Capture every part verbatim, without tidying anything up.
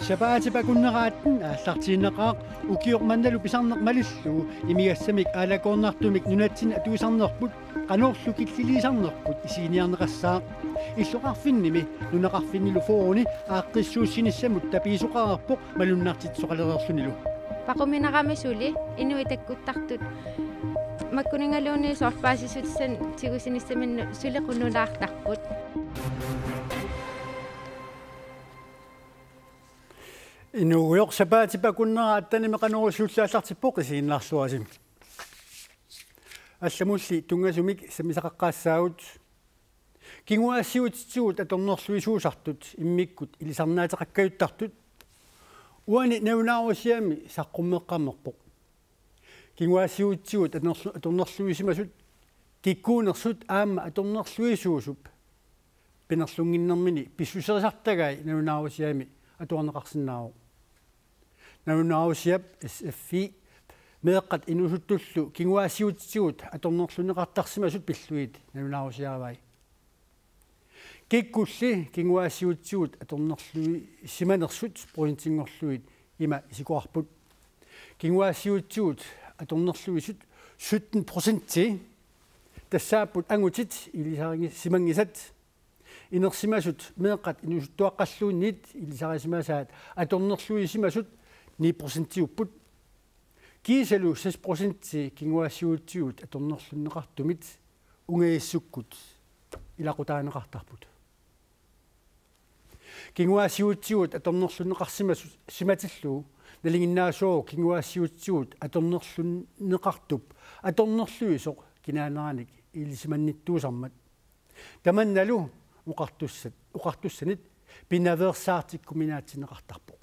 Sapaatip akunneraat aallartiinnaqaaq ukioq mannalu pisarneq malillugu imigassamik aalakoornartumik nunatsinni atuisarnerput qanorlu killiliisarnerput isiginiarneqassaaq. Illoqarfinnimi nunaqarfinnilu fyrreni aaqqissuussinissamut tapiisoqareerpoq malunnartitsisoqalereerlunilu. Paquminarami suli inuit takkuttartut makkuninngaluunniit soorlu paasissutissanik tigusinissaminnut suli qununaartarput. Inuugujoq sapaatip akunnera attanimi Qanorooq siulleq aallartippoq, isiginnaarluarisi. Allamulli tunngasumik sammisaqaqqaassaagut. Kinguaassiuutitigut atornerluisuusartut immikkut ilisarnaateqakkajuttartut uani nalunaarusiami saqqummeqqammerpoq. Kinguaassiuutitigut atornerlu-, atornerluisimasut kikkuunersut aamma atornerluisuusup pinerlunnginnermini pissuserisartagai nalunaarusiami atuarneqarsinnaavoq. Nalunaarusiap S F I meeqqat inuusuttullu kinguaassiuutitigut atornerlunneqartarsimasut pillugit nalunaarusiaravai. Kikkulli kinguaassiuutitigut atornerluisimanersut procentinngorlugit ima isikuarput. Kinguaassiuutitigut atornerluisut sytten procentii tassaapput angutit ilisarisimanngisat. Inersimasut meeqqat inuusuttuaqqalluunniit ilisarisimasaat atornerluisimasut ni procentiupput. Kiisalu seks procentii kinguaassiuutitigut atornerlunneqartumit ungasissukkut ilaqutarineqartarput. Kinguaassiuutitigut atornerlunneqarsimasu-, simatillugu nalinginnaasuuvoq kinguaassiuutitigut atornerlunneqartup atornerluisoq kinaaneranik ilisimannittuusarmat. Tamannalu oqartussat, oqartussanit pinaveersaartikkuminaatsinneqartarpoq.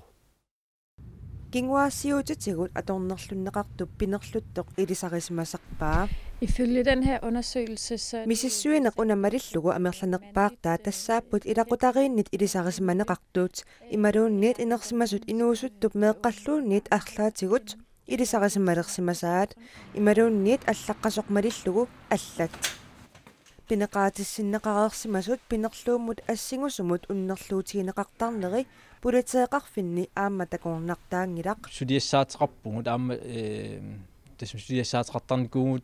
Kinguaassiuutitigut atornerlunneqartup pinerluttoq ilisarisimasarpaa. Ifølge den her undersøgelse, så er det Misissuineq una malillugu amerlanerpaartaat tassaapput ilaqutariinnit ilisarisimaneqartut. Imaluunniit inersimasut inuusuttup meeqqalluunniit arlaatigut ilisarisimalersimasaat. Imaluunniit allaqqasoq malillugu allat. Pineqaatissinneqareersimasut pinerluummut assingusumut unnerluutigineqartarneri politeeqarfinni aamma takornartaanngilaq. Suliassaateqarpugut aamma, eh, tassami suliassaateqartarnikuuvugut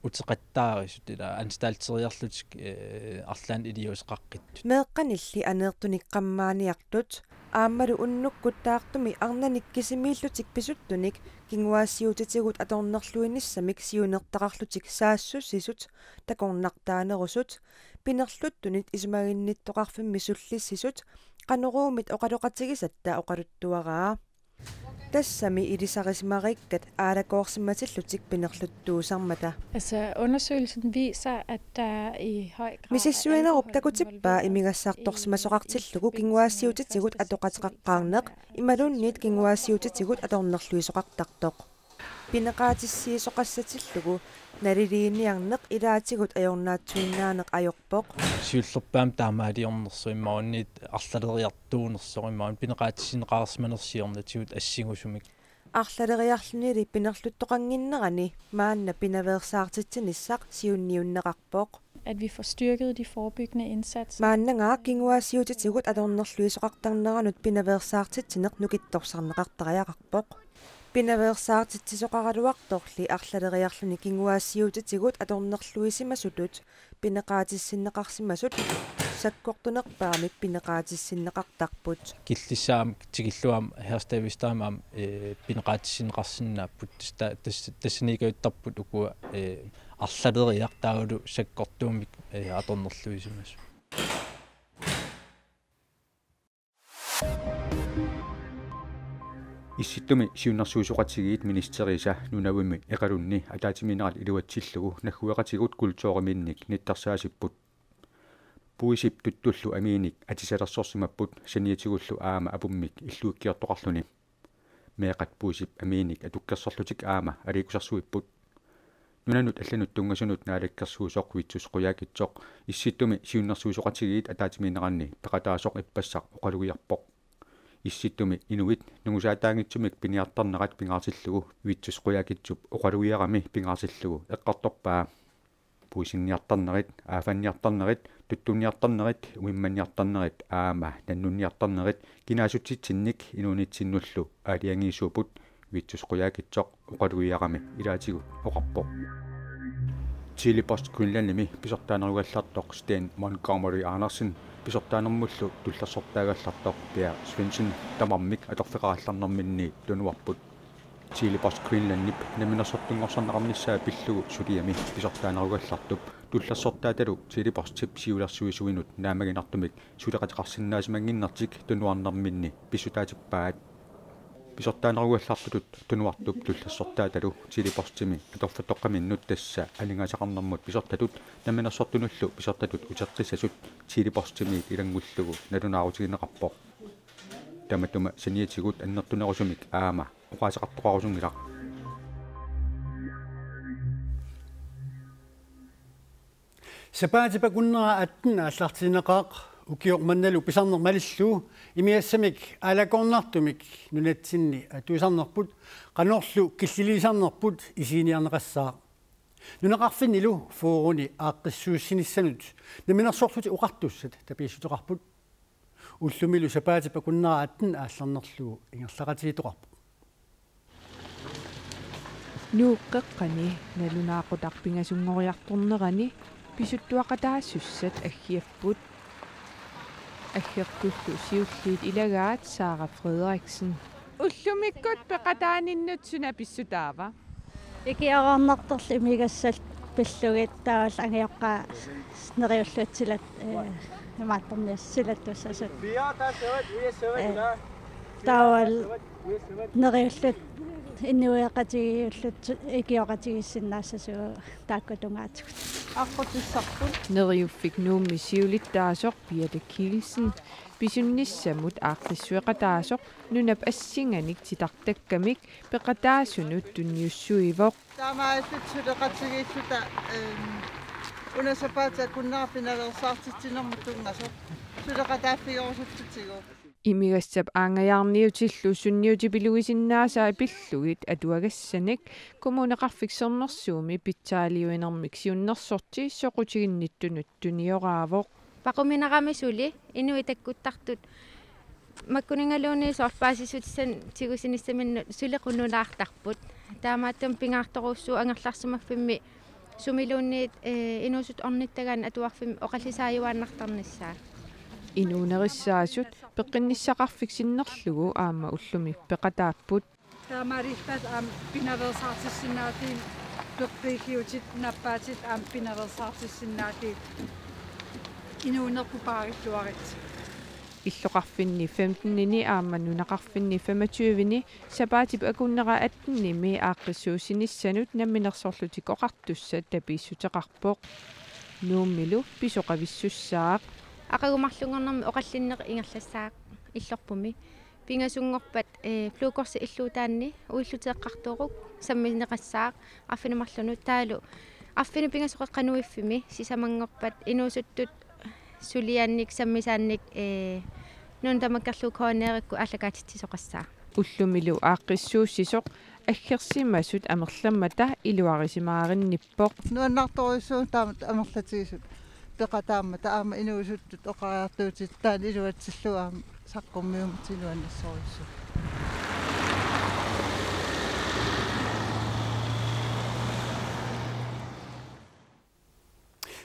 uteqattaarisut ila anstalteriarlutik, eh, arlaannik iliuuseqaqqittut. Meeqqanilli aneertunik qammaaniartut aammalu unnukkut taartumi arnanik kisimiillutik pisuttunik kinguaassiuutitigut atornerluinissamik siunertaqarlutik saassussisut takornartaanerusut pinerluttunit isumaginnittoqarfimmi sullissisut Qanoruumit oqaloqatigisatta oqaluttuaraa. Tassami ilisarisimariikkat aalakoorsimatillutik pinerluttuusarmata. Altså, undersøgelsen viser, at der i høj grad er Misissuinerup alkohol takutippaa involveret imigassartorsimasoqartillugu i kinguaassiuutitigut atoqateqaqqaarneq imaluunniit kinguaassiuutitigut atornerluisoqartartoq. Pineqaatissiisoqassatillugu naliliiniarneq ilaatigut ajornaatsuinnaaneq ajorpoq. Siullerpaamik taamaaliornersoq imaluunniit arlaleriartuunersoq imaluunniit pineqaatissinneqareersimanersiornatigut assingusumik. Arlaleriarlunili pinerluttoqannginnerani maanna pinaveersaartitsinissaq siunniunneqarpoq. At vi får styrket de forebyggende indsatser. Maannangaaq kinguaassiuutitigut atornerluisoqartarneranut pinaveersaartitsineq nukittorsarneqartariaqarpoq. Pinaveersaartitsisoqaraluartorli arlaleriarluni kinguaassiuutitigut atornerluisimasutut pineqaatissinneqarsimasut sakkortunerpaamik pineqaatissinneqartarput. Killissaamik tikillugu aamma Herstedvestimi aamma, eh, pineqaatissinneqarsinnaapput. Tassa-, tassa-, tassaniikajuttarput ukua, eh, arlaleriartaavalu sakkortuumik, eh, atornerluisimasut. Issittumi siunnersuisoqatigiit ministerisa nunavimmi Iqalunni ataatsimiinnerat iluatsillugu naggueqatigut kulturiminnik nittarsaasipput. Puisip tuttullu amiinik atisalersorsimapput saniatigullu aamma apummik illuikkiartoqarluni. Meeqqat puisip amiinik atukkersorlutik aamma aliikkusarsuipput. Nunanut allanut tunngasunut naalakkersuisoq Vittus Qujaukitsoq Issittumi siunnersuisoqatigiit ataatsimiinneranni peqataasoq ippassaq oqalugiarpoq. Issittumi inuit nungusaataanngitsumik piniartarnerat pingaartillugu Vittus Qujaukitsup oqalugiarami pingaartillugu eqqartorpaa. Puisinniartarnerit, aaffanniartarnerit, tuttunniartarnerit, uimmanniartarnerit aamma nannunniartarnerit kinaassutsitsinnik inuunitsinnullu aalajangiisuuput, Vittus Qujaukitsoq oqalugiarami ilaatigut oqarpoq. Tele-Post Greenlandimi pisortaanerugallartoq Sten Montgomery Andersen pisortaanermullu tullersortaagallartoq Per Svendsen tamarmik atorfeqarallarnerminni tunuarput. Tele-Post Greenlandip namminersortunngorsarneqarnissaa pillugu suliami pisortaanerugallartup tullersortaatalu Tele-Postip siulersuisuinut naammaginartumik suleqateqarsinnaasimanginnertik tunuarnerminni pissutaatippaat. Pisortaanerugallartutut tunuartup tullersortaatalu Tele-Postimi atorfittoqqaminnut, tassa aningaasaqarnermut pisortatut namminersortunullu pisortatut uteqqissasut Tele-Postimiit ilanngullugu nalunaarutigineqarpoq. Tamatuma saniatigut annertunerusumik aamma oqaaseqartoqarusunngilaq. Sapaatip akunnera atten aallartinneqaaq. Ukioq mannalu pisarneq malillugu imigassamik aalakoornartumik nunatsinni atuisarnerput qanorlu killiliisarnerput isiginiarneqassaaq. Nunaqarfinnilu Færøerni aaqqissuussinissanut namminersorlutik oqartussat tapiissuteqarput. Ullumilu sapaatip akunnera atten aallarnerlugu ingerlaqatigiittoqarpoq. Nuup qeqqani nalunaaqutaq pingasunngoriartornerani pisuttuaqataasussat aggiapput. Aggertullu siulliit ilagaat Sara Frederiksen. Ullumikkut peqataaninnut suna pissutaava? Ikiorarnartorlu imigassat pillugit taavalu angajoqqaat neriullutik silat, eh, imaattorniassat silattussasut. Eh, taavalu neriullutik inuiaqatigiillutik ikioqatigiissinnaassasugut taakku tungaatigut. Aqqutussarput. Neriuffik Nuummi siulittaasoq Birthe Kielsen pisunnissamut aaqqissueqataasoq nunap assinganik titartakkamik peqataasunut tunniussuivoq. Taamaalilluta suleqatigiilluta, ehm, una sapaatip akunnera pinaveersaartitsinermut tunngasoq suleqataaffigerusuttutigu. Imigassap aanngajaarniutillu sunniutipilugisinnaasaa pillugit atuagassanik Kommuneqarfik Sermersuumi pitsaaliuinermik siunnersorti soqutiginnittunut tunioraavoq. Paquminerami suli inuit takkuttartut makkuninngaluunniit soorlu paasissutissanik tigusinissaminnut suli qununaartarput. Taamaattumik pingaartorujussuuvoq angerlarsimaffimmi sumiluunniit, eh, inuusuttut ornittagaanni atuarfimmi oqallisaajuaannartarnissaa. Inuunerissaasut peqqinnissaqarfik sinnerlugu aamma ullumi peqataapput. Taamaalilluta aamma pinaveersaartissinnaavatit, peqqiigiutit nappaatit aamma pinaveersaartissinnaavatit, inuunerput paarilluarit. Illoqarfinni femtenini aamma nunaqarfinni femogtyveni sapaatip akunnera attenimi aaqqissuussinissanut namminersorlutik oqartussat tapiissuteqarpoq. Nuummilu pisoqavissussaaq. Aqagu marlunngornermi oqallinneq ingerlassaaq illorpumi. Pingasunngorpat, eh, Blue Korsi illuutaanni uilluteeqqartoruk sammineqassaaq arfineq-marlunut, taavalu arfineq pingasut qeqqanut uiffimmi sisamanngorpat inuusuttut suliaannik sammisaannik, eh, nuna tamakkerlugu K N R-ikkut aallakaatitsisoqassaaq. Ullumilu aaqqissuussisoq aggersimasut amerlammata iluarisimaarinnivoq. Nuannaartorujussuuvoq taamatut amerlatigisut peqataammata aamma inuusuttut oqariartuutit taanna iluatsillugu aamma saqqummiummat nuannersorujussuuvoq.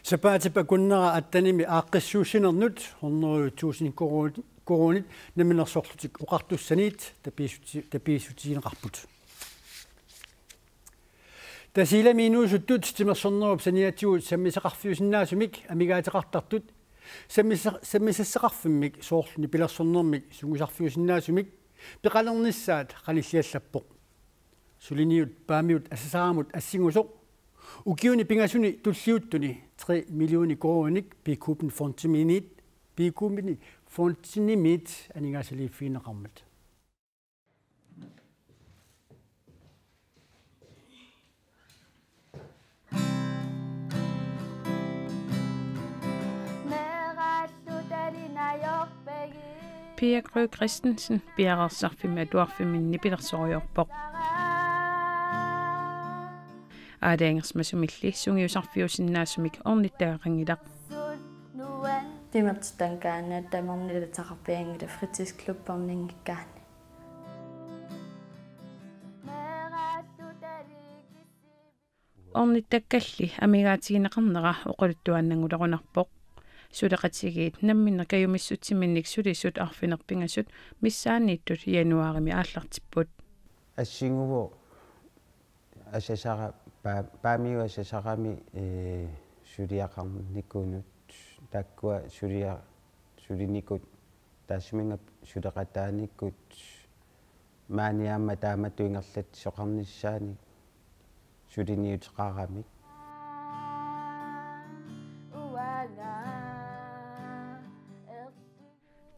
Sapaatip akunnera attenimi aaqqissuussinernut hundrede tusind koruunit, koruunit namminersorlutik oqartussaniit tapiissuti-, tapiissutigineqarput. Tasiilami inuusuttut timersornerup saniatigut sammisaqarfiusinnaasumik amigaateqartartut sammisa-, sammisassaqarfimmik soorlu nipilersornermik sungiusarfiusinnaasumik peqalernissaat qanilliallappoq. Suliniut Paamiut Asasaaramut assingusoq ukiuni pingasuni tulliuttuni tre millioner koruuninik Bikuben Fondimiit, Bikuben Fondimiit aningaasaliiffigineqarmat. Pia Krøgh Christensen piareersarfimmi atuarfimmi nipilersorujoorpoq. Aalajangersimasumilli sungiusarfiusinnaasumik ornittagaqanngilaq. Timertittankaanna tamarnilu taqarpianngilaq fritidsklubberninngikkaanni. Ornittakkalli amigaatigineqarnera oqaluttuaannanngulorunarpoq. Suleqatigiit namminneq kajumissutsiminnik sulisut arfineq-pingasut missaanniittut januaarimi aallartipput. Assinguvoq asasara-, paa-, Paamiut asasarami, ee, suliaqarnikunut, taakkua sulia-, sulinikut, taassuminnga suleqataanikut, maani aamma taamatut ingerlatsisoqarnissaanik suliniuteqaramik.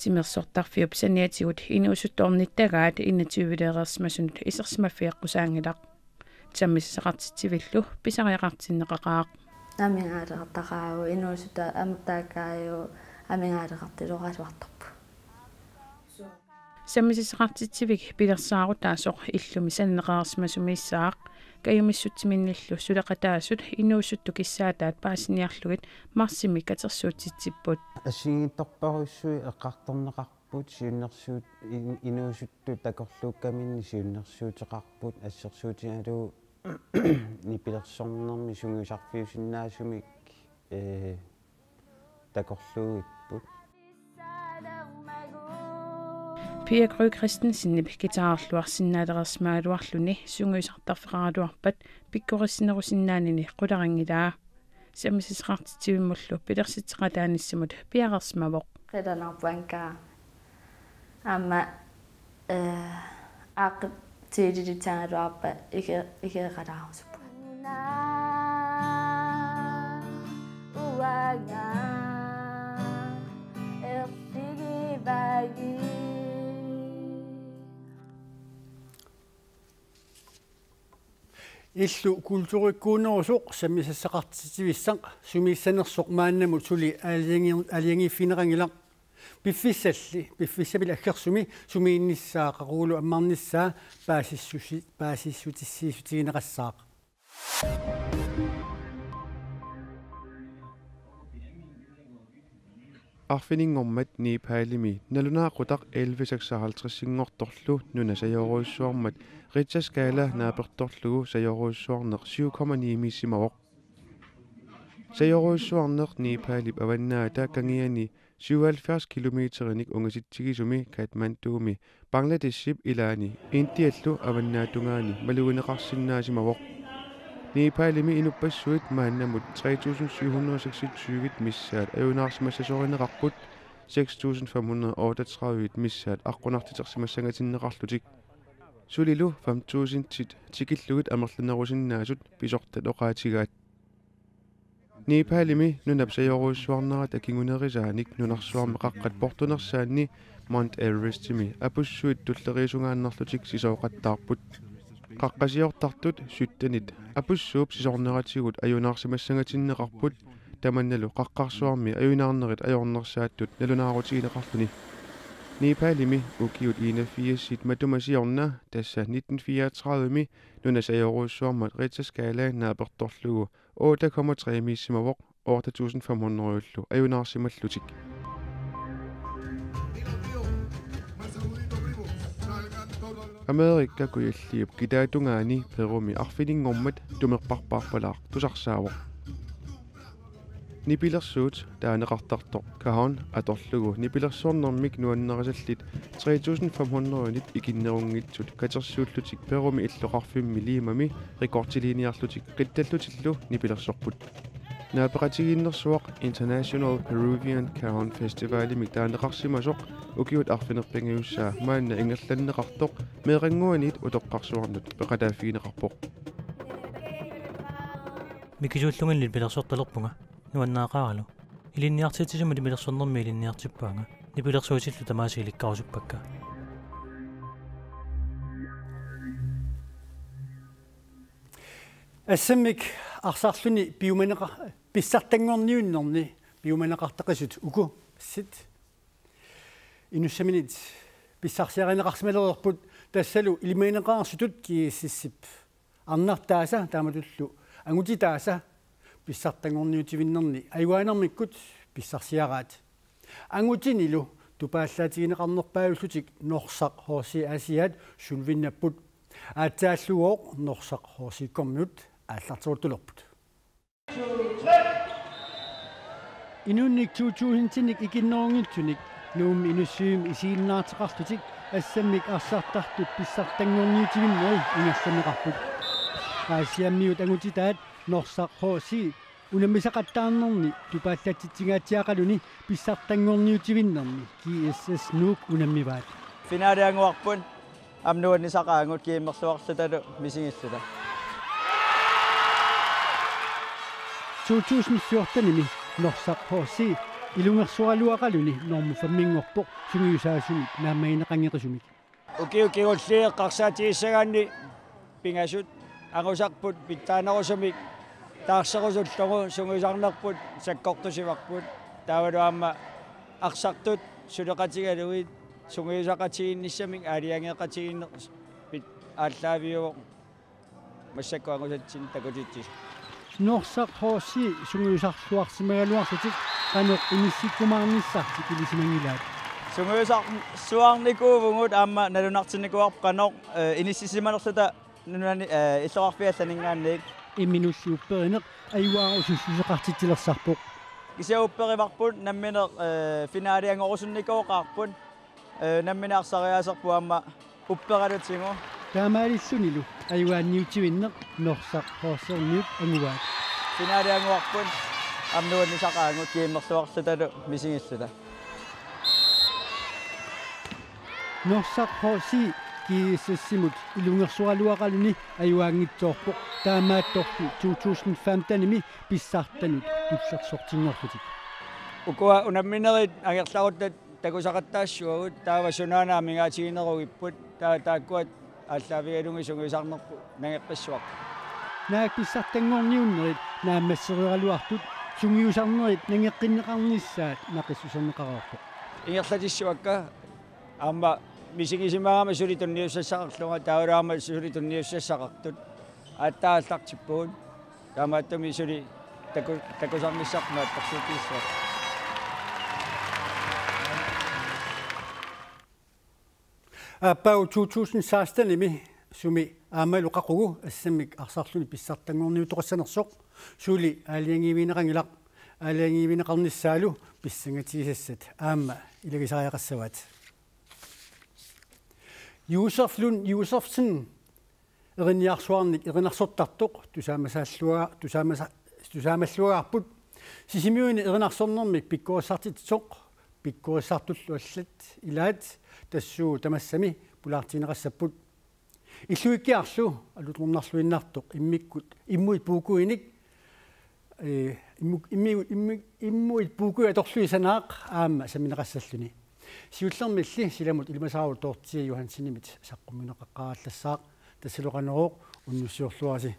Timersortarfiup saniatigut inuusuttut ornittagaat enogtyveleereersimasunut isersimaffigeqqusaanngilaq. Sammisassaqartitsivillu pisariaqartinneqaqaaq. Amigaaleqartaqaavoq, inuusuttut amertaakkaajut amigaaleqartiloraluartarput. Sammisassaqartitsivik pilersaarutaasoq illumi sananeqareersimasumi issaaq, kajumissutsiminnillu suleqataasut inuusuttut kissaataat paasiniarlugit marsimi katersuutsitsipput. Assigiinngitsorpassuit eqqartorneqarput siunnersuut-, in-, inuusuttut takorluukkaminni siunnersuuteqarput, assersuutigalugu nipilersornermi sungiusarfiusinnaasumik, ee, takorluuipput. Pia Gry Christensenip guitarerluarsinnaalereersimagaluarluni sungiusartarfeqaraluarpat pikkorissinerusinnaanini qularinngilaa. Sammisassaqartitsivimmullu pilersitseqataanissamut piareersimavoq. Qilanaarpunga. Aamma, ee, aaqqitsililitsaagaluarpat ige-, igeeqalaarusuppunga. Illu kulturikkuunerusoq sammisassaqartitsivissaq sumiissanersoq maannamut suli aalajangi-, aalajangiiffigineqanngilaq. Piffissalli, piffissamili aggersumi sumiinnissaa, qaqugulu ammarnissaa paasissusi-, paasissutissiissutigineqassaaq. Arfininngormat Nepalimi nalunaaqutaq elleve seksoghalvtredsinngortorlu nuna sajoorujussuarmat Richterskala naapertorlugu sajoorujussuarneq syv komma ni-miissimavoq. Sajoorujussuarneq Nepalip avannaata kangiani syvoghalvfjerds kilometerinik ungasitsigisumi Kathmanduumi Bangladeship ilaani Indiallu avannaatungaani malugineqarsinnaasimavoq. Nepalimi inuppassuit maannamut tre tusind syv hundrede og seksogtyve missaat ajunaarsimassasorineqarput, seks tusind fem hundrede og otteogtredive missaat aqqunartitersimassangatinneqarlutik. Sulilu fem tusindit tikillugit amerlanerusinnaasut pisortat oqaatigaat. Nepalimi nunap sajoorujussuarnerata kingunerisaanik nunarsuarmi qaqqat portunersaanni Mount Everestimi apussuit tulleriisungaannarlutik sisooqattaarput. Qaqqasiortartut syttenit apussuup sisorneratigut ajunaarsimassangatinneqarput, tamannalu qaqqarsuarmi ajunaarnerit ajornersaattut nalunaarutigineqarluni. Nepalimi ukiut enogfirsit matuma siorna, tassa nitten fireogtredivemi, nuna sajoorujussuarmat Richterskalaen naapertorlugu otte komma tre-miissimavoq, otte tusind fem hundrede-llu ajunaarsimallutik. Amerika Kujalliup kitaatungaani Perumi arfininngormat tumerparpaarpalaaq tusarsaavoq. Nipilersuut taaneqartartoq Cajon atorlugu nipilersornermik nuannarisallit tre tusind fem hundrede-nit ikinnerunngitsut katersuullutik Perumi illoqarfimmi Limami rekordiliiniarlutik qitsallutillu nipilersorput. Naapeqatigiinnersuaq International Peruvian Cajon Festivalimik taaneqarsimasoq ukiut arfineq-pingajussaa maanna ingerlanneqartoq meerannguaniit utoqqarsuarnut peqataaffigineqarpoq. Mikisuullungali nipilersortalerpunga, nuannaaqaaralu. Ilinniartitsisumik nipilersornermi ilinniartippaanga. Nipilersuutillu tamaasa ilikkarusuppakka. Assammik arsarluni piumaneqa-, pissartanngorniunnerni piumaneqartaqisut uku sit inussaminit pissarsiarineqarsimalereerput, tassalu ilimagineqareersutut G S S-ip arnartaasa taamatullu Angutitaasa pissartanngorniutivinnerni ajuaanermikkut pissarsiaraat. Angutinilu tupaallaatigineqarnerpaajullutik Norsaq H C Aasiaat sulvinnapput. Aatsaalluugooq Norsaq H C-kkormiut aallarteruttulerput. Inunnik to tusindinik ikinnerunngitsunik Nuummi Inussivimmi isiginnaarteqarlutik assammik arsartartut pissartanngorniutivinneri ingerlanneqarput. Aasiammiut angutitaat Norsaq H C unammisaqattaarnerni tupaallatsitsingaatsiaqaluni pissartanngorniutivinnerni G S S Nuuk unammivaat. Finaaliannguarput, aamma nuannisaqaagut kiimmersuarlutalu misigilluta. To tusind fjortenimi Norsaq H C ilungersoraluaqaluni normu femminngorpoq sungiusaasumik naammagineqanngeqisumik. Ukiut kingulliit eqqarsaatigissagaanni pingasut angusarput pitsaanerusumik taarserusullugu sungiusarnerput sakkortusivarput. Taavalu aamma arsartut suleqatigalugit sungiusaqatigiinnissamik aalajangeeqatigiinneq pit-, aallaaviuvoq massakkut angusatsinni takutitsisoq. Norsaq H C sungiusarluarsimagaluarlutik qanoq inissikkumaarnissartik ilisimanngilaat. Sungiusarsuarnikuuvugut aamma nalunartinnikuuarput qanoq, eh, inissisimanerluta nunani, eh, illoqarfiit allaninngaanniit. Imminulli upperineq ajuaarusulluseqartitsilersarpoq. Kisianni upperivarput nammineq, eh, finaalianngorusunnikuugaarput, eh, nammineq arsariaaserput aamma upperalutigu. Taamaalillunilu ajugaanniutivinneq Norsaq H C-rmiut anguaat. Finaaliannguarput, aamma nuannisaqaagut kiimmersuarlutalu misigilluta. Norsaq H C G S S-imut ilungersoraluaqaluni ajugaanngitsoorpoq, taamaattorli to tusind femtenimi pissartanut tullersortinngorlutik. Ukua unamminerit angerlarutta takusaqattaassavagut, taava sunaana amigaatiginerugipput, taava taakkua aallaavigalugit sungiusarnerput nangeqqissuarput. Naak pissartanngorniunnerit naammassereeraluartut sungiusarnerit nangeqqinneqarnissaat naqissuserneqareerpoq. Ingerlatissavakka, aamma misigisimagama suli tunniussassaqarlunga, taavalu aamma suli tunniussassaqartut. Aatsaat aallartippugut. Taamaattumik suli taku-, takusarnissaq naatsorsuutigissavat. Aappaagu to tusind sekstenimi sumi aammalu qaqugu assammik arsarluni pissartanngorniutoqassanersoq suli aalajangiivigineqanngilaq, aalajangiivigineqarnissaalu pissangatigisassat aamma ilagisariaqassavaat. Josef Lund Josefsen erinniarsuarnik erinarsortartoq tusaamasaalluaga-, tusaamasa-, tusaamalluagaarput Sisimiuni erinarsornermik pikkorissartitsisoq, pikkorissartullu allat ilaat tassuugu tamassami pulaartigineqassapput. Illuikkiarlu alutornarluinnartoq immikkut, immuit puukuinik, ee, immu-, immi-, immi-, immuit puukui atorlugit sanaaq aamma sammineqassalluni. Siullermilli silamut ilimasaarut Dorthea Johansenimit saqqummiunneqaqqaarallassaaq, tassalu Qanorooq, unnussiorluarisi.